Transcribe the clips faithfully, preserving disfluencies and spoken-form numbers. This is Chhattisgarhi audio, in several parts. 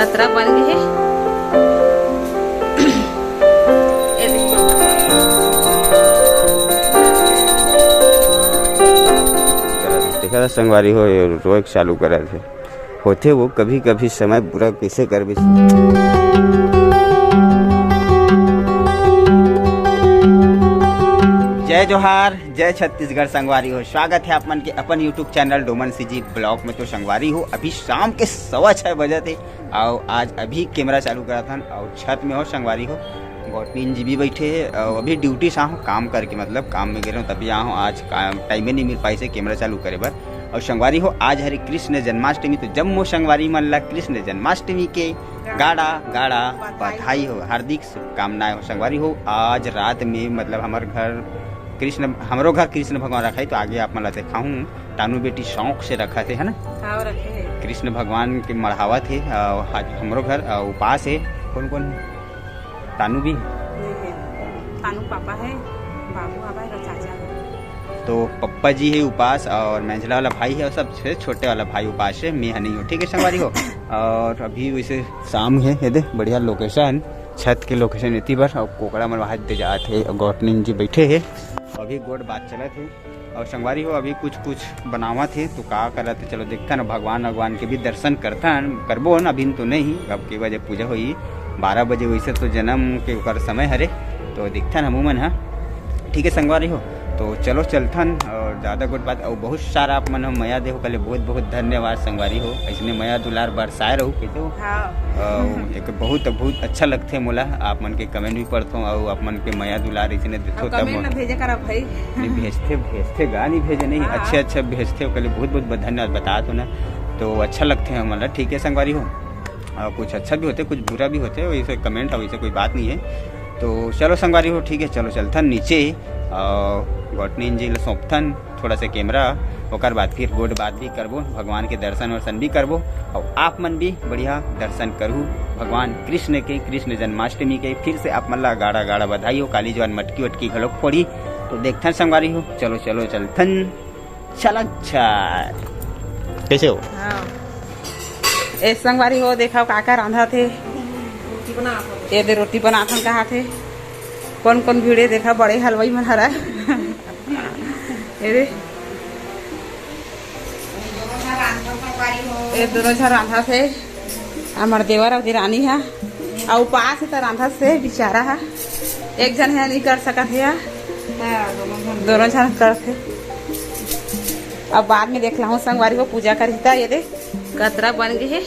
खतरा बन गए हे। ये देखो। देखा था संगवारी हो, ये रोए के चालू करा थे। होथे वो कभी-कभी समय बुरा, कइसे करबे। जय जोहार, जय छत्तीसगढ़ संगवारी हो। स्वागत है आप मन के अपन YouTube channel Doman CG blog में। तो संगवारी हो, अभी शाम के सवा छः बजे थे और आज अभी कैमरा चालू करा था और छत में हो संगवारी हो। गौटनीन जी भी बैठे हैं और अभी ड्यूटी से आहो काम करके, मतलब काम में गए रहो तभी आहो। आज टाइम नहीं मिल पाई से कैमरा चालू करे बर। और संगवारी हो, आज हरे कृष्ण जन्माष्टमी, तो जम्मो संगवारी मन ला कृष्ण जन्माष्टमी के गाड़ा गाड़ा बधाई हो, हार्दिक शुभकामनाएं हो संगवारी हो। आज रात में मतलब हमर घर कृष्ण, हमरो घर कृष्ण भगवान रखाई, तो आगे आप मन ला देखाहूँ। तानू बेटी शौक से रखा थे, है ना? हाँ, रखे हैं। कृष्ण भगवान के मढ़ावा थे, अ, आज हमरो घर, अ, उपास है। कौन कौन है? तानू भी? नहीं है। तानू पापा है, बाबू आबा है और चाचा है। तो पप्पा जी है उपास और मैंझला वाला भाई है और सबसे छोटे वाला भाई उपास है, मैं है नहीं हूँ, ठीक है संगवारी हो। और अभी वैसे शाम है, ये दे बढ़िया लोकेशन, छत के लोकेशन इतनी बार और कोकड़ा मन वहाँ दे जात है और गौटनीन जी बैठे है, अभी गोठ बात चलत है। और संगवारी हो, अभी कुछ कुछ बनावत हे, तो का करत हे, चलो देखथन, भगवान भगवान के भी दर्शन करथन, करबो न, अभी तो नहीं, अब के बजे पूजा होई, बारह बजे, वैसे तो जन्म के ओकर समय हरे, तो देखथन हमू मन ह। ठीक है संगवारी हो, तो चलो चलथन। और ज़्यादा गोठ बात, और बहुत सारा आप मन ह मया देहो, कहले बहुत बहुत धन्यवाद संगवारी हो, ऐसने मया दुलार बरसाए रहू, कैसे हो? हाँ। अउ एक बहुत बहुत अच्छा लगथे मोला, आप मन के कमेंट भी पढ़थों अउ आप मन के मया दुलार इसने देथो, तब कमेंट मोला न भेजे करा भाई। नहीं भेजथे, भेजथे गा, नहीं भेजे नहीं, हाँ। अच्छे अच्छे भेजथे, ओकर लिए बहुत बहुत धन्यवाद बतात हो ना, तो अच्छा लगथे हमन ला। ठीक है संगवारी हो, अउ कुछ अच्छा भी होथे, कुछ बुरा भी होथे, वैसे कमेंट है, वैसे कोई बात नहीं है। तो चलो संगवारी हो, ठीक है, चलो चलथन नीचे अउ गौटनीन जी ला सौंपथन थोड़ा से कैमरा, ओकर बाद फिर गोठ बात भी करबो, भगवान के दर्शन वर्शन भी करबो, और आप मन भी बढ़िया दर्शन करू भगवान कृष्ण के, कृष्ण जन्माष्टमी के। फिर से आप मन ला गाड़ा गाड़ा बधाई हो, काली जवान मटकी वटकी घलोक फोड़ी। तो देखथन संगवारी हो, चलो चलो चलथन, चल अच्छा, कैसे हो? हाँ। ए संगवारी हो, देखा का का रांधा थे। ये दे रोटी बनाथन कहा थे। कौन कौन भिड़े देखा, बड़े हलवाई मन हरा। ए दे। ए दोनों झन रांधत हे। हमर देवर अउ देरानी हा। अउ उपास हे त रांधत हे बिचारा हा। एक झन हे नहीं कर सकत हे हा। हाँ, दोनों झन। दोनों झन करत हे। अब बाद में देख लहूँ संगवारी हो पूजा करही त ये दे कतरा बन गे हे।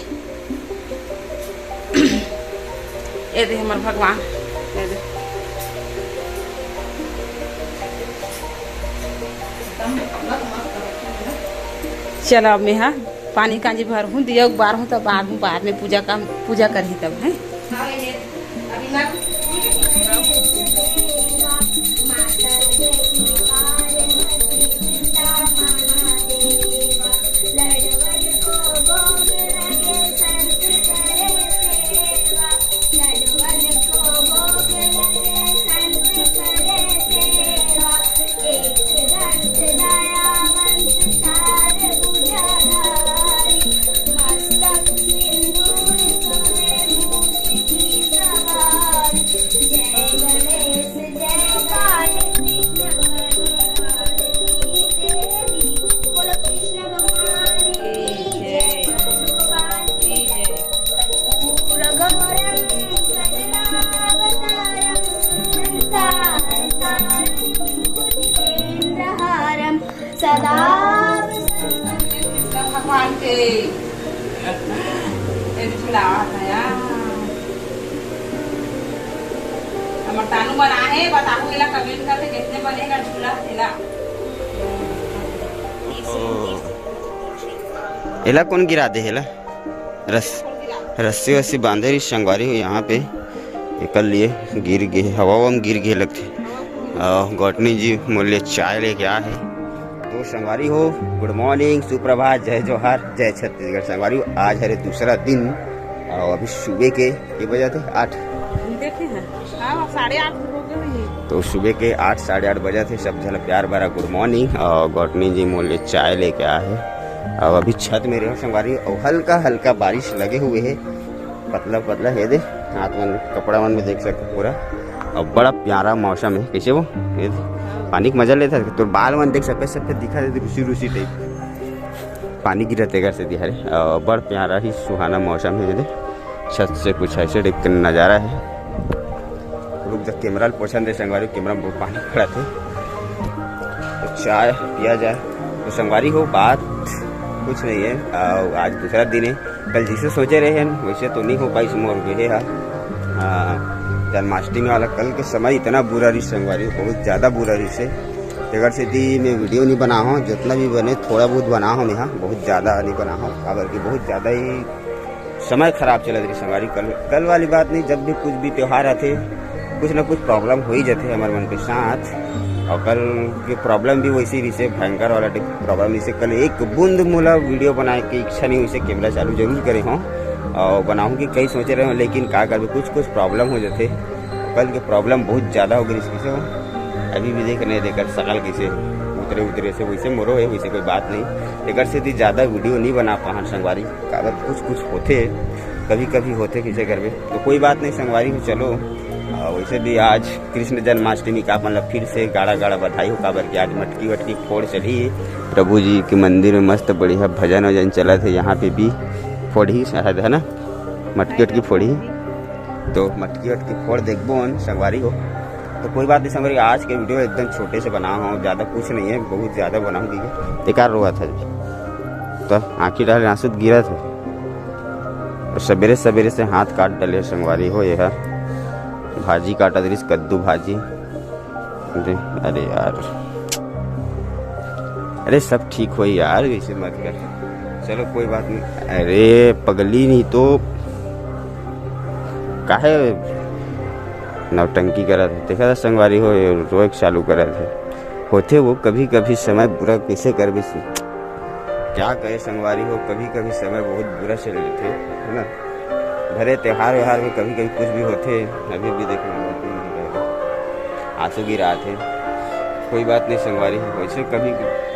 ए दे हमर भगवान, ए दे। चलो, अब मेहा पानी कांजी भरहूँ, दिया उबारहूँ, तब बाद में, बाद में पूजा का, पूजा करही तब, हैं? सदा भगवान के। ए, झुलावा था यार। हमर तानू मन आहे, बताहू एला कमेंट करके, कितने बने का झूला तेला। एला कौन गिरा दे, एला? रस, रस्सी वस्सी बांधे रही संगवारी हो यहाँ पे, एकर लिए गिर गे, हवा में गिर गे लगथे। अउ गौटनी जी मोर लिए चाय लेके आए हैं। तो संगवारी हो, गुड मॉर्निंग, सुप्रभात, जय जोहार, जय छत्तीसगढ़। संगवारी हो, आज हरे दूसरा दिन अउ अभी सुबह के, के बजे थे? आठ। देखे हैं, हाँ, साढ़े आठ हो गए हुई। तो सुबह के आठ, साढ़े आठ बजे थे। सब झन प्यार भरा गुड मॉर्निंग। अउ गौटनी जी मोर लिए चाय लेके आए हैं। अउ अभी छत में रहो संगवारी, अउ हल्का हल्का बारिश लगे हुए है। पतला पतला हे दे, हाथ मन, कपड़ा मन में देख सकते पूरा। अउ बड़ा प्यारा मौसम हे। कइसे वो, ये दे, पानी के मजा लेथस। तोर बाल मन देख, सफेद सफेद दिखत हे, रूसी रूसी टाइप पानी गिरत हे घर से दिहारे। अउ बड़ प्यारा ही सुहाना मौसम हे। ये दे, छत से कुछ ऐसे टाइप के नजारा हे। रुक जा, कैमरा ल पोछन दे संगवारी, कैमरा में बहुत पानी पड़त हे। तो चाय पिया जाए। तो संगवारी हो, बात कुछ नहीं है। आ, आज दूसरा दिन है। कल जैसे सोचे रहे हैं वैसे तो नहीं हो पाई मोर गे हे हा। आ, जन्माष्टमी वाला कल के समय इतना बुरा रही संगवारी, बहुत ज़्यादा बुरा रही से। तेकर सेती मैं वीडियो नहीं बना हूँ, जितना भी बने थोड़ा बहुत बना हूँ मैं, हाँ, बहुत ज़्यादा नहीं बना हूँ, काबर कि बहुत ज़्यादा ही समय खराब चलत रही संगवारी। कल, कल वाली बात नहीं, जब भी कुछ भी त्यौहार आथे, कुछ ना कुछ प्रॉब्लम हो ही जाथे हमर मन के साथ। और कल के प्रॉब्लम भी वैसे ही रहिसे, भयंकर वाला प्रॉब्लम रहिसे। कल एक बूंद मोला वीडियो बनाए के इच्छा नहीं होइसे, कैमरा चालू जरूर करे हूँ और बनाऊँ कि कई सोचे रहे हूँ, लेकिन का करबे, कुछ कुछ प्रॉब्लम हो जाथे। कल के प्रॉब्लम बहुत ज़्यादा हो गई इसकी से। अभी भी देख नहीं देकर सकल कैसे उतरे उतरे से, वैसे मोरो है, वैसे कोई बात नहीं। एकर से दी ज़्यादा वीडियो नहीं बना पाहन संगवारी, काबर कुछ कुछ होथे, कभी कभी होथे, किसे करबे। तो कोई बात नहीं संगवारी हो, चलो। आ, वैसे भी आज कृष्ण जन्माष्टमी का अपन ला फिर से गाड़ा गाड़ा बधाई हो, काबर कि आज मटकी वटकी फोड़ चली। प्रभु जी के मंदिर में मस्त बढ़िया भजन वजन चलत हे, यहाँ पे भी फोड़ ही शायद, है ना, मटकी वटकी फोड़ ही। तो मटकी वटकी फोड़ देखबो न संगवारी हो। तो कोई बात नहीं संगवारी, आज के वीडियो एकदम छोटे से बना हूँ, ज़्यादा कुछ नहीं है, बहुत ज़्यादा बनाऊँगी। एकार रोआ था जी, तो आँखी डाल आंसू गिरा था। और सवेरे सवेरे से हाथ काट डले संगवारी हो, ये है भाजी काटा दरिस, कद्दू भाजी। अरे, अरे यार, अरे सब ठीक होई यार, वैसे मत कर। चलो कोई बात नहीं। अरे पगली नहीं तो काहे नौटंकी करत हे? देखा था संगवारी हो, ये रोए के चालू करत हे। होथे वो कभी कभी समय बुरा, कैसे करबे से? क्या कहे संगवारी हो, कभी कभी समय बहुत बुरा चल लेथे, है ना। भरे त्योहार व्यवहार में कभी कभी कुछ भी होथे, अभी भी देखना आंसू गिरा थे। कोई बात नहीं संगवारी हो, वैसे कभी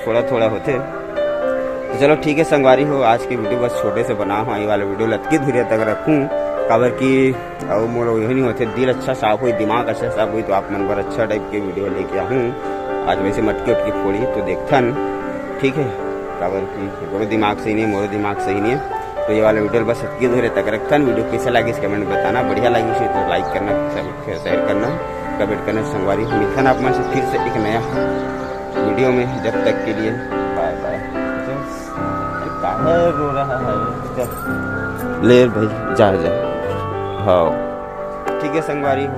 थोड़ा थोड़ा होथे। तो चलो ठीक है संगवारी हो, आज की वीडियो बस छोटे से बना हूँ, ये वाला वीडियो लतकी धुरिया तक रखूँ, काबर कि अउ मोर यही नहीं होथे, दिल अच्छा साफ होई, दिमाग अच्छा साफ होई, तो आप मन बर अच्छा टाइप के वीडियो लेके आहूँ। आज वैसे मटकी उटकी फोड़ी तो देखथन, ठीक है, काबर कि एकरो दिमाग सही नहीं है, मोरो दिमाग सही नहीं है। तो ये वाला वीडियो बस इतनी दूर तक रखथन। वीडियो कैसे लागिस कमेंट में बताना, बढ़िया लागिस तो लाइक करना, शेयर करना, कमेंट करना संगवारी। मिलथन आप मन से फिर से एक नया वीडियो में, जब तक के लिए बाय बाय। काहे रो रहा है? ले भाई, जा, जा। हाँ, ठीक है संगवारी हो।